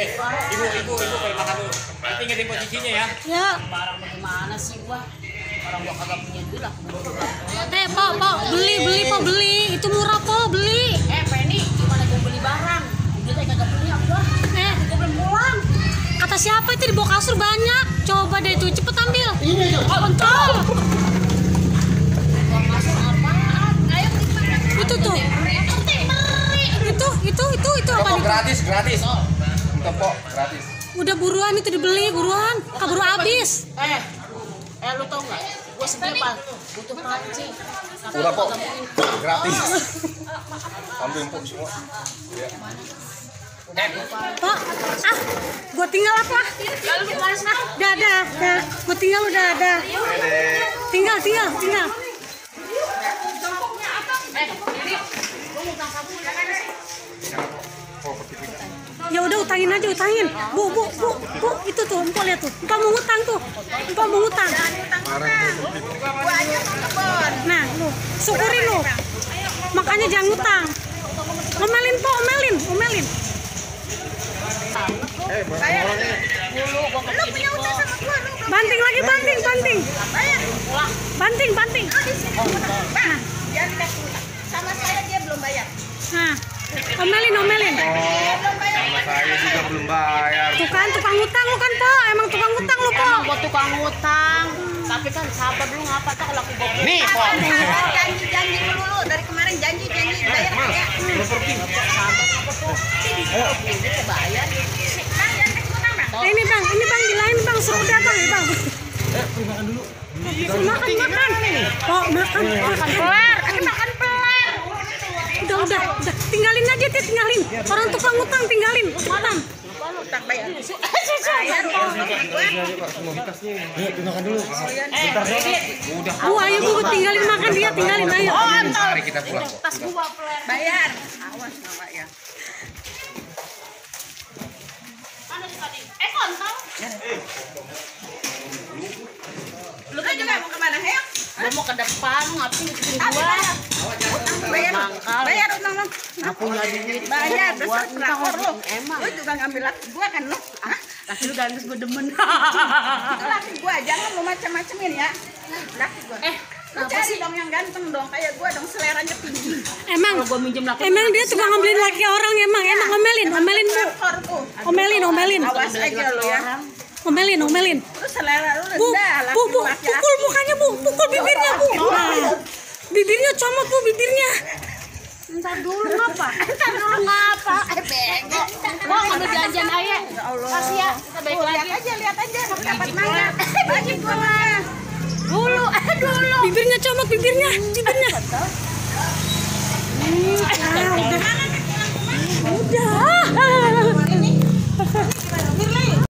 Ibu, kalau makan dulu. Nanti ingetin posisinya ya. Ya. Barang bagaimana sih gua? Orang gua kagak punya duit lah. Pak, beli. Itu murah, Pak, beli. Penny, gimana gua beli barang? Duit kagak punya gua. Gua belum pulang. Kata siapa itu di bawah kasur banyak. Coba deh itu, cepet ambil. Kontrol. Gua masuk apaan? Ayo Itu tuh. Itu apa nih? Gratis. Tepok gratis. Udah buruan itu dibeli, buruan. Keburu habis. Lu tau nggak? Gua sendiri butuh panci. Udah kok. Gratis. Ambil empuk semua. Ya. Pak, gua tinggal apa? Lalu gimana sih? Dah. Gua tinggal udah ada. Tinggal. Ya udah utangin aja. Bu, itu tuh, empok lihat tuh. Empok mau ngutang tuh. Nah, lu syukurin lu. Makanya jangan ngutang. Omelin, Po, omelin. Lu punya utang sama gua. Banting lagi. Banting. Nah, dia dikasih sama saya dia belum bayar. Nah, omelin. Saya juga belum bayar. Tuh kan tukang utang lu kan, Po. Emang tukang utang lu, Po. Emang gua tukang utang. Tapi kan sabar dulu ngapa tak kalau aku bawa. Nih, Pak. Janji dulu dari kemarin janji bayar ya. Bayar. Ini bang, bilain bang, suruh datang ya bang. Makan dulu. Makan. Po, makan pelar. Udah. Tinggalin aja, tinggalin. Orang tukang utang tinggalin. Utang. Utang bayar. Makan dulu. Udah. Ayo Bu, tinggalin makan dia, tinggalin ayo. Mari kita pulang. Tas gua bayar. Awas nggak bayar. Kontol. Lu kan juga mau kemana, Hek? Gua mau ke depan, ngapain ngikutin gua? Bayar utang lu. Aku punya duit. Bayar, besar pelakor lu. Emang. Lu juga ngambil laki gua kan lu? Hah? Laki lu gandus gua demen. Itu laki gua, jangan lu macam-macamin ya. Laki gua. Lu cari dong yang ganteng dong, kayak gua dong, seleranya tinggi. Emang dia tukang ngambilin laki orang emang omelin Bu. Omelin. Awas aja lu ya. Omelin. Lu selera lu Bu, rendah, pukul mukanya Bu, pukul bibirnya Bu. Nah, bibirnya comot Bu, bibirnya. Ntar dulu ngapa? Bego. Gua ngambil jajan aja. Kasih ya, kita balik lagi. Lihat aja, dapat mana? Bagi gua mah. Dulu. Bibirnya comot, bibirnya. Udah.